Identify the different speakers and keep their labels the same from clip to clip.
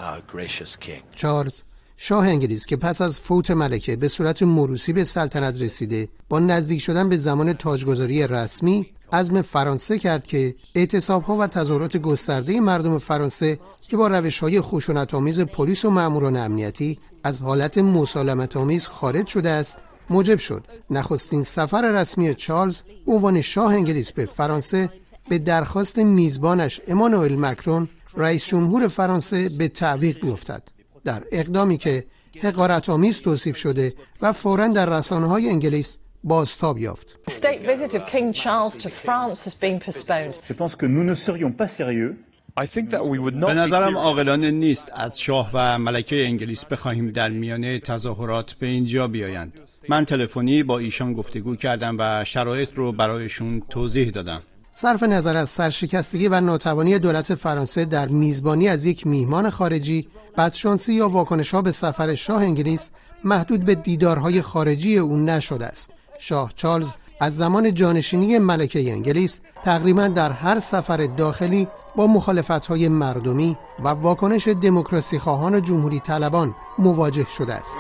Speaker 1: our gracious king.
Speaker 2: چارلز، شاه انگلیس که پس از فوت ملکه به صورت موروثی به سلطنت رسیده، با نزدیک شدن به زمان تاجگذاری رسمی عزم فرانسه کرد که اعتصابها و تظاهرات گسترده مردم فرانسه که با روش‌های خشونت‌آمیز پلیس و ماموران امنیتی از حالت مسالمت‌آمیز خارج شده است، موجب شد نخستین سفر رسمی چارلز به عنوان شاه انگلیس به فرانسه به درخواست میزبانش امانوئل مکرون، رئیس جمهور فرانسه، به تعویق بیفتد، در اقدامی که حقارت‌آمیز توصیف شده و فوراً در رسانه‌های انگلیس بازتاب یافت.
Speaker 3: The state visit of King Charles to France has been postponed.
Speaker 4: Je pense que nous ne serions pas sérieux.
Speaker 5: I think that we would not
Speaker 6: به نظرم
Speaker 5: be serious.
Speaker 6: عاقلانه نیست از شاه و ملکه انگلیس بخواهیم در میانه تظاهرات به اینجا بیایند. من تلفنی با ایشان گفتگو کردم و شرایط رو برایشون توضیح دادم.
Speaker 2: صرف نظر از سرشکستگی و ناتوانی دولت فرانسه در میزبانی از یک میهمان خارجی، بدشانسی یا واکنش‌ها به سفر شاه انگلیس محدود به دیدارهای خارجی او نشده است. شاه چارلز از زمان جانشینی ملکه انگلیس تقریباً در هر سفر داخلی با مخالفت‌های مردمی و واکنش دموکراسی خواهان و جمهوری طلبان مواجه شده است.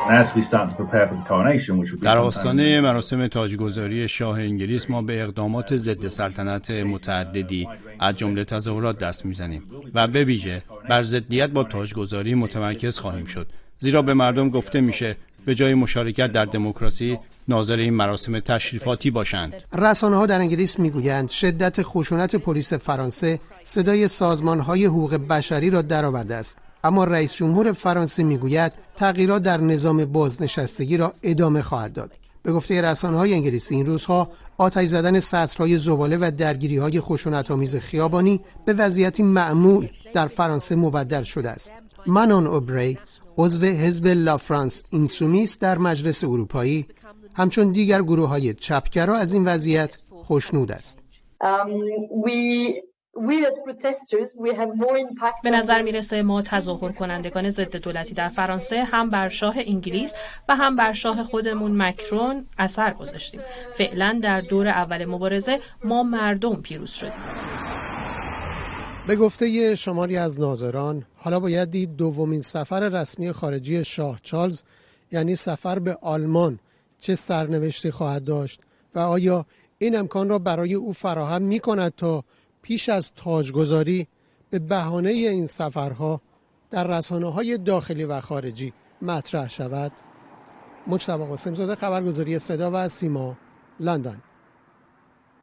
Speaker 7: As we start to prepare for the coronation, which will be
Speaker 6: در
Speaker 7: sometime
Speaker 6: آستانه مراسم تاجگذاری شاه انگلیس ما به اقدامات ضد سلطنت متعددی از جمله تظاهرات دست میزنیم و به ویژه بر ضدیت با تاجگذاری متمرکز خواهیم شد، زیرا به مردم گفته میشه به جای مشارکت در دموکراسی ناظر این مراسم تشریفاتی باشند.
Speaker 2: رسانه‌ها در انگلیس میگویند شدت خشونت پلیس فرانسه صدای سازمان‌های حقوق بشری را درآورده است، اما رئیس جمهور فرانسه میگوید تغییرات در نظام بازنشستگی را ادامه خواهد داد. به گفته رسانه‌های انگلیسی این روزها آتش زدن سطل‌های زباله و درگیری‌های خشونت‌آمیز خیابانی به وضعیتی معمول در فرانسه مبدل شده است. مانون اوبری، عضو حزب لافرانس اینسومیس در مجلس اروپایی، همچون دیگر گروه‌های چپگرا از این وضعیت خوشنود است.
Speaker 8: We as protesters, we have more impact
Speaker 9: به نظر
Speaker 8: on
Speaker 9: میرسه ما تظاهر کنندگان ضد دولتی در فرانسه هم بر شاه انگلیس و هم بر شاه خودمون مکرون اثر گذاشتیم. فعلا در دور اول مبارزه ما مردم پیروز شدیم.
Speaker 2: به گفته شماری از ناظران، حالا باید دید دومین سفر رسمی خارجی شاه چارلز، یعنی سفر به آلمان، چه سرنوشتی خواهد داشت و آیا این امکان را برای او فراهم می کند تا پیش از تاجگذاری به بهانه این سفرها در رسانه‌های داخلی و خارجی مطرح شود. مجتبی قاسم‌زاده، خبرگزاری صدا و سیما، لندن.